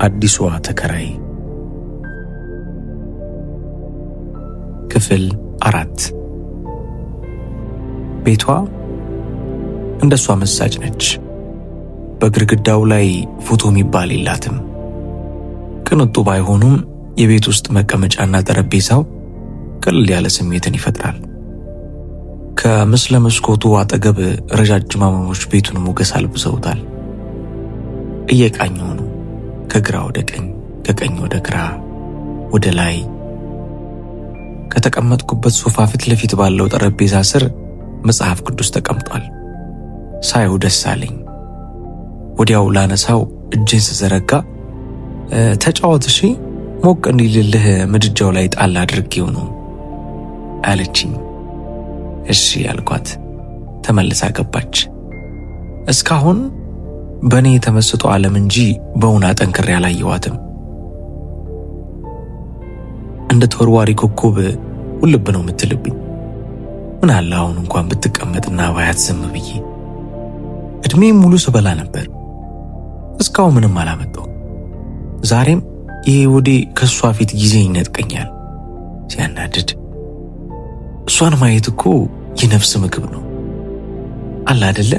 አዲሷ ተከራይ ክፍል 4። ቤቷ እንደሷ መሳጭ ነች። በግድግዳው ላይ ፎቶ የሚባል የላትም። ቅንጡ ባይሆኑም የቤት ውስጥ መቀመጫና ጠረጴዛው ቅልል ያለ ስሜትን ይፈጥራል። ከምስለ መስኮቱ አጠገብ ረጃጅም አበቦች ቤቱን ሞገስ አልብሰውታል። እየቃኘው ነው። ከግራ ወደ ቀኝ፣ ከቀኝ ወደ ግራ፣ ወደ ላይ። ከተቀመጥኩበት ሶፋ ፊት ለፊት ባለው ጠረጴዛ ስር መጽሐፍ ቅዱስ ተቀምጧል። ሳየው ደስ አለኝ። ወዲያው ላነሳው እጄን ስዘረጋ ተጫወት እሺ፣ ሞቅ እንዲልልህ ምድጃው ላይ ጣል አድርጌው ነው አለችኝ። እሺ አልኳት። ተመልሳ ገባች። እስካሁን በእኔ የተመስጦ ዓለም እንጂ በእውን አጠንክሬ አላየዋትም። እንደ ተወርዋሪ ኮከብ ውልብ ነው የምትልብኝ። ምን አለ አሁን እንኳን ብትቀመጥና ባያት ዝም ብዬ። እድሜም ሙሉ ስበላ ነበር። እስካሁን ምንም አላመጣው። ዛሬም ይሄ ወዴ ከእሷ ፊት ጊዜ ይነጥቀኛል። ሲያናድድ። እሷን ማየት እኮ የነፍስ ምግብ ነው አለ አደለ?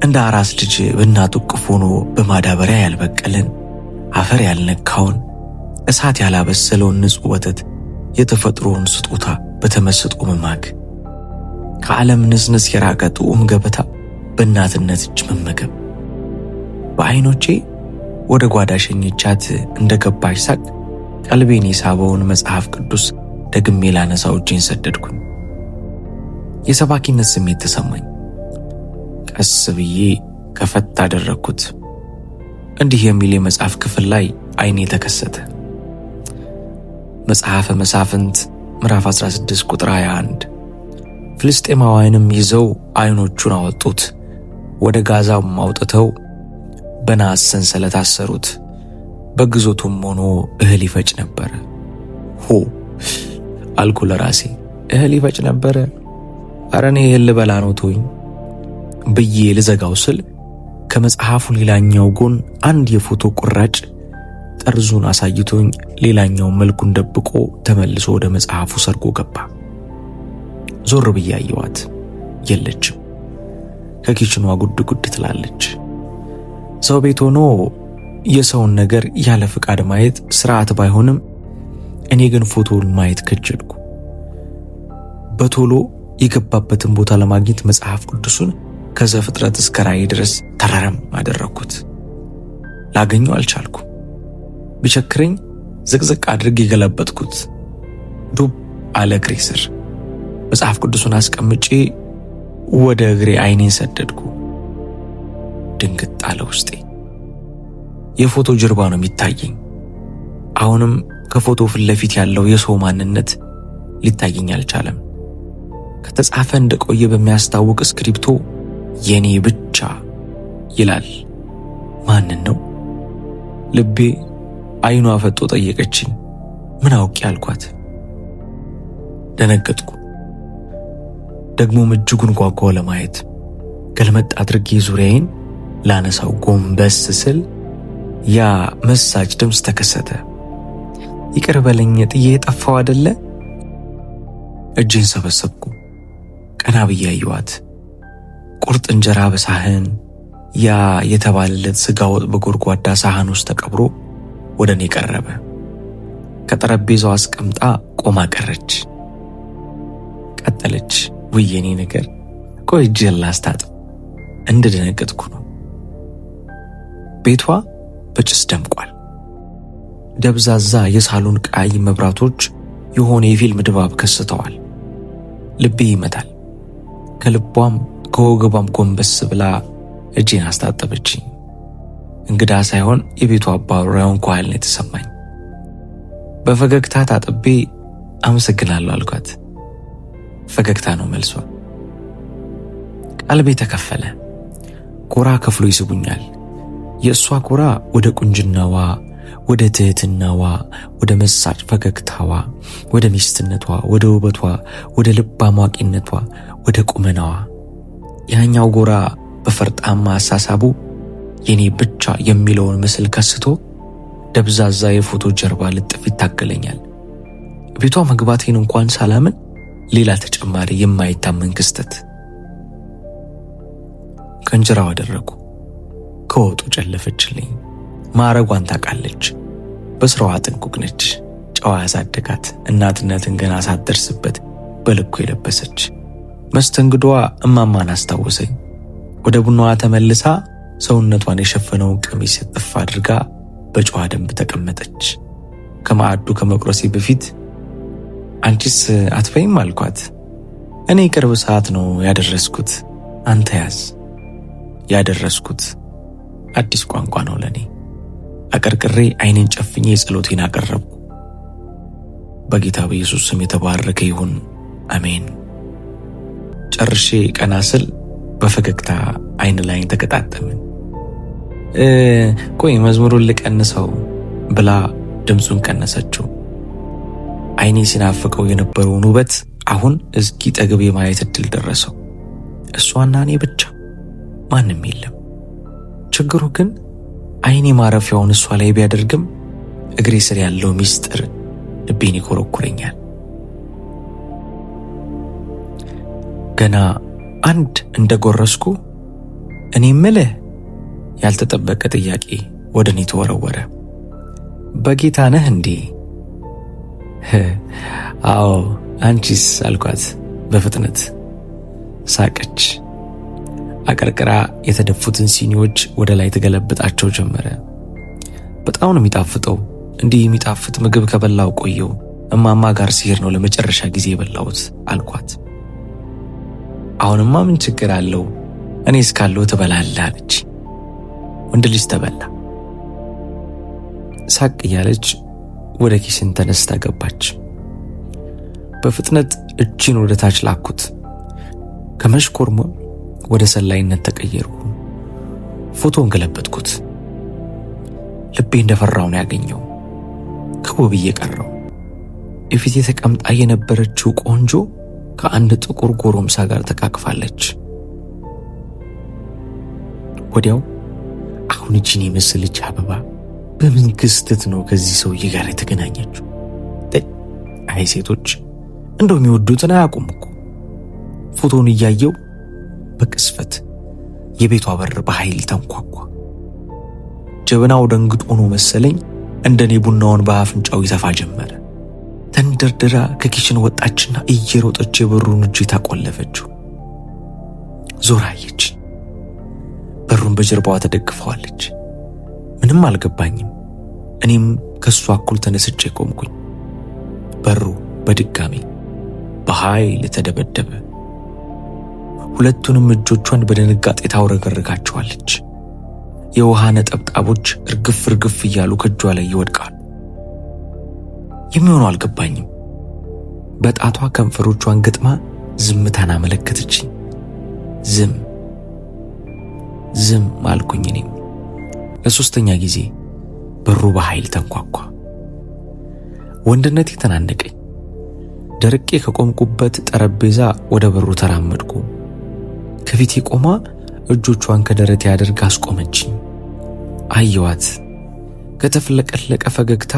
እንደ አራስ ልጅ በእናቱ እቅፍ ሆኖ በማዳበሪያ ያልበቀለን፣ አፈር ያልነካውን፣ እሳት ያላበሰለውን ንጹሕ ወተት የተፈጥሮውን ስጦታ በተመስጦ መማግ፣ ከዓለም ንስንስ የራቀ ጥዑም ገበታ በእናትነት እጅ መመገብ። በዐይኖቼ ወደ ጓዳ ሸኝቻት እንደ ገባች ሳቅ ቀልቤን የሳበውን መጽሐፍ ቅዱስ ደግሜ ላነሳው እጄን ሰደድኩኝ። የሰባኪነት ስሜት ተሰማኝ። ቀስ ብዬ ከፈት አደረግኩት። እንዲህ የሚል የመጽሐፍ ክፍል ላይ ዓይኔ ተከሰተ። መጽሐፈ መሳፍንት ምዕራፍ 16 ቁጥር 21። ፍልስጤማውያንም ይዘው ዓይኖቹን አወጡት፣ ወደ ጋዛም አውጥተው በናስ ሰንሰለት አሰሩት። በግዞቱም ሆኖ እህል ይፈጭ ነበረ። ሆ አልኩ ለራሴ፣ እህል ይፈጭ ነበረ? ኧረ እኔ እህል ልበላ ነው ተወኝ ብዬ ልዘጋው ስል ከመጽሐፉ ሌላኛው ጎን አንድ የፎቶ ቁራጭ ጠርዙን አሳይቶኝ ሌላኛው መልኩን ደብቆ ተመልሶ ወደ መጽሐፉ ሰርጎ ገባ። ዞር ብዬ አየኋት፣ የለችም። ከ kitchen ኗ ጉድ ጉድ ትላለች። ሰው ቤት ሆኖ የሰውን ነገር ያለ ፍቃድ ማየት ስርዓት ባይሆንም እኔ ግን ፎቶውን ማየት ከጀልኩ። በቶሎ የገባበትን ቦታ ለማግኘት መጽሐፍ ቅዱሱን ከዘፍጥረት እስከ ራእይ ድረስ ተረረም አደረግኩት። ላገኘው አልቻልኩ። ቢቸክረኝ ዝቅዝቅ አድርጌ የገለበጥኩት። ዱብ አለ እግሬ ስር። መጽሐፍ ቅዱሱን አስቀምጬ ወደ እግሬ አይኔን ሰደድኩ። ድንግጥ አለ ውስጤ። የፎቶ ጀርባ ነው የሚታየኝ። አሁንም ከፎቶ ፊት ለፊት ያለው የሰው ማንነት ሊታየኝ አልቻለም። ከተጻፈ እንደቆየ በሚያስታውቅ እስክሪብቶ የኔ ብቻ ይላል። ማንን ነው? ልቤ አይኗ አፈጦ ጠየቀችኝ። ምን አውቄ አልኳት። ደነገጥኩ። ደግሞም እጅጉን ጓጓው ለማየት። ገልመጥ አድርጌ ዙሪያዬን ላነሳው ጎንበስ ስል ያ መሳጭ ድምፅ ተከሰተ። ይቅር በለኝ ጥዬ የጠፋው አደለ? እጄን ሰበሰብኩ። ቀና ብዬ አየኋት። ቁርጥ እንጀራ በሳህን፣ ያ የተባለለት ስጋ ወጥ በጎድጓዳ ሳህን ውስጥ ተቀብሮ ወደ እኔ ቀረበ። ከጠረጴዛው አስቀምጣ ቆማ ቀረች። ቀጠለች። ውይ የኔ ነገር፣ ቆይ እጄን ላስታጥብ። እንደደነገጥኩ ነው። ቤቷ በጭስ ደምቋል። ደብዛዛ የሳሎን ቀይ መብራቶች የሆነ የፊልም ድባብ ከስተዋል። ልቤ ይመታል። ከልቧም ከወገቧም ጎንበስ ብላ እጄን አስታጠበችኝ። እንግዳ ሳይሆን የቤቱ አባወራ የሆንኩ ያህል ነው የተሰማኝ። በፈገግታ ታጥቤ አመሰግናለሁ አልኳት። ፈገግታ ነው መልሷ። ቀልቤ ተከፈለ። ጎራ ከፍሎ ይስቡኛል። የእሷ ጎራ ወደ ቁንጅናዋ፣ ወደ ትህትናዋ፣ ወደ መሳጭ ፈገግታዋ፣ ወደ ሚስትነቷ፣ ወደ ውበቷ፣ ወደ ልብ አሟቂነቷ፣ ወደ ቁመናዋ። ያኛው ጎራ በፈርጣማ አሳሳቡ የኔ ብቻ የሚለውን ምስል ከስቶ ደብዛዛ የፎቶ ጀርባ ልጥፍ ይታገለኛል። ቤቷ መግባቴን እንኳን ሳላምን ሌላ ተጨማሪ የማይታመን ክስተት። ከእንጀራው አደረጉ፣ ከወጡ ጨለፈችልኝ። ማዕረጓን ታውቃለች። በስራዋ ጥንቁቅ ነች። ጨዋ ያሳደጋት እናትነትን ገና ሳትደርስበት በልኩ የለበሰች መስተንግዶዋ እማማን አስታወሰኝ። ወደ ቡናዋ ተመልሳ ሰውነቷን የሸፈነውን ቀሚስ እጥፍ አድርጋ በጨዋ ደንብ ተቀመጠች። ከማዕዱ ከመቁረሴ በፊት አንቺስ አትበይም አልኳት። እኔ ቅርብ ሰዓት ነው ያደረስኩት፣ አንተ ያዝ። ያደረስኩት አዲስ ቋንቋ ነው ለኔ። አቀርቅሬ ዓይኔን ጨፍኜ ጸሎቴን አቀረብኩ። በጌታ በኢየሱስ ስም የተባረከ ይሁን፣ አሜን። ጨርሼ ቀና ስል በፈገግታ ዓይን ላይን ተገጣጠምን። ቆይ መዝሙሩን ልቀንሰው ብላ ድምፁን ቀነሰችው። ዓይኔ ሲናፍቀው የነበረውን ውበት አሁን እስኪ ጠግብ የማየት እድል ደረሰው። እሷና እኔ ብቻ፣ ማንም የለም። ችግሩ ግን ዓይኔ ማረፊያውን እሷ ላይ ቢያደርግም እግሬ ስር ያለው ሚስጥር ልቤን ይኮረኩረኛል። ገና አንድ እንደጎረስኩ እኔ ምልህ ያልተጠበቀ ጥያቄ ወደ እኔ ተወረወረ። በጌታ ነህ እንዴ? አዎ፣ አንቺስ? አልኳት በፍጥነት። ሳቀች። አቀርቅራ የተደፉትን ሲኒዎች ወደ ላይ ትገለብጣቸው ጀመረ። በጣም ነው የሚጣፍጠው። እንዲህ የሚጣፍጥ ምግብ ከበላው ቆየው። እማማ ጋር ሲሄድ ነው ለመጨረሻ ጊዜ የበላሁት አልኳት። አሁንማ ምን ችግር አለው? እኔ እስካለሁ ትበላለህ አለች። ወንድ ልጅ ተበላ። ሳቅ እያለች ወደ kitchen ተነስታ ገባች። በፍጥነት እጄን ወደ ታች ላኩት። ከመሽኮርመም ወደ ሰላይነት ተቀየርኩ። ፎቶን ገለበጥኩት። ልቤ እንደፈራው ነው ያገኘው። ክው ብዬ ቀረው። የፊቴ ተቀምጣ የነበረችው ቆንጆ ከአንድ ጥቁር ጎረምሳ ጋር ተቃቅፋለች። ወዲያው አሁን እቺን የመሰለች አበባ በምን ክስተት ነው ከዚህ ሰውዬ ጋር የተገናኘችው? አይ ሴቶች እንደው የሚወዱትን አያውቁም እኮ። ፎቶውን እያየው በቅስፈት የቤቷ በር በኃይል ተንኳኳ። ጀበናው ደንግጦ ነው መሰለኝ እንደኔ ቡናውን በአፍንጫው ይተፋ ጀመረ። ተንደርድራ ከ kitchen ወጣችና እየሮጠች የበሩን እጀታ ቆለፈችው። ዞራ አየች። በሩን በጀርባዋ ተደግፈዋለች። ምንም አልገባኝም። እኔም ከሷ እኩል ተነስቼ ቆምኩኝ። በሩ በድጋሚ በኃይል ተደበደበ። ሁለቱንም እጆቿን በድንጋጤ ታውረገርጋቸዋለች። የውሃ ነጠብጣቦች እርግፍ እርግፍ እያሉ ከእጇ ላይ ይወድቃሉ። የሚሆነው አልገባኝም። በጣቷ ከንፈሮቿን ገጥማ ዝምታን አመለከተችኝ። ዝም ዝም አልኩኝ። እኔም ለሶስተኛ ጊዜ በሩ በኃይል ተንኳኳ። ወንድነቴ ተናነቀኝ። ደርቄ ከቆምኩበት ጠረጴዛ ወደ በሩ ተራመድኩ። ከፊቴ ቆማ እጆቿን ከደረቴ አድርጋ አስቆመችኝ። አየዋት። ከተፍለቀለቀ ፈገግታ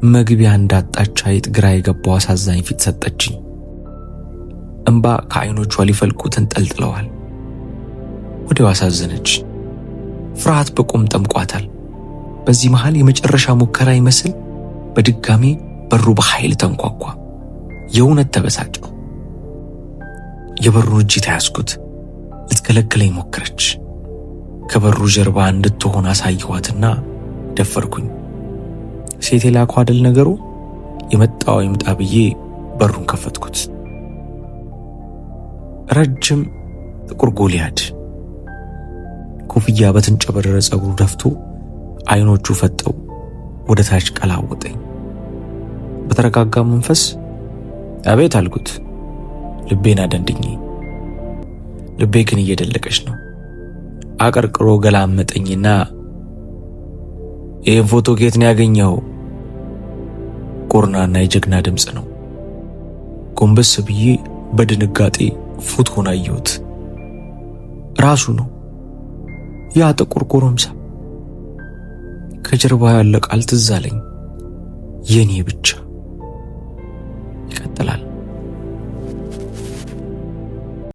መግቢያ እንዳጣች አይጥ ግራ የገባው አሳዛኝ ፊት ሰጠችኝ። እምባ ከዓይኖቿ ሊፈልቁ ተንጠልጥለዋል። ወዲያው አሳዘነች። ፍርሃት በቁም ጠምቋታል። በዚህ መሃል የመጨረሻ ሙከራ ይመስል በድጋሜ በሩ በኃይል ተንኳኳ። የእውነት ተበሳጨሁ። የበሩን እጅ ተያዝኩት። ልትከለክለኝ ሞከረች። ከበሩ ጀርባ እንድትሆን አሳየኋትና ደፈርኩኝ። ሴት የላኩ አይደል ነገሩ። የመጣው ይምጣ ብዬ በሩን ከፈትኩት። ረጅም ጥቁር ጎልያድ ኮፍያ በተንጨበረረ ፀጉሩ ደፍቶ አይኖቹ ፈጠው ወደ ታች ቀላወጠኝ። በተረጋጋ መንፈስ አቤት አልኩት፣ ልቤን አደንድኜ። ልቤ ግን እየደለቀች ነው። አቀርቅሮ ገላመጠኝና ይህን ፎቶ ከየት ነው ያገኘኸው? ጎርናና የጀግና ድምፅ ነው። ጎንበስ ብዬ በድንጋጤ ፎቶውን አየሁት። ራሱ ነው ያ ጥቁር ጎረምሳ። ከጀርባ ያለ ቃል ትዝ አለኝ። የኔ ብቻ።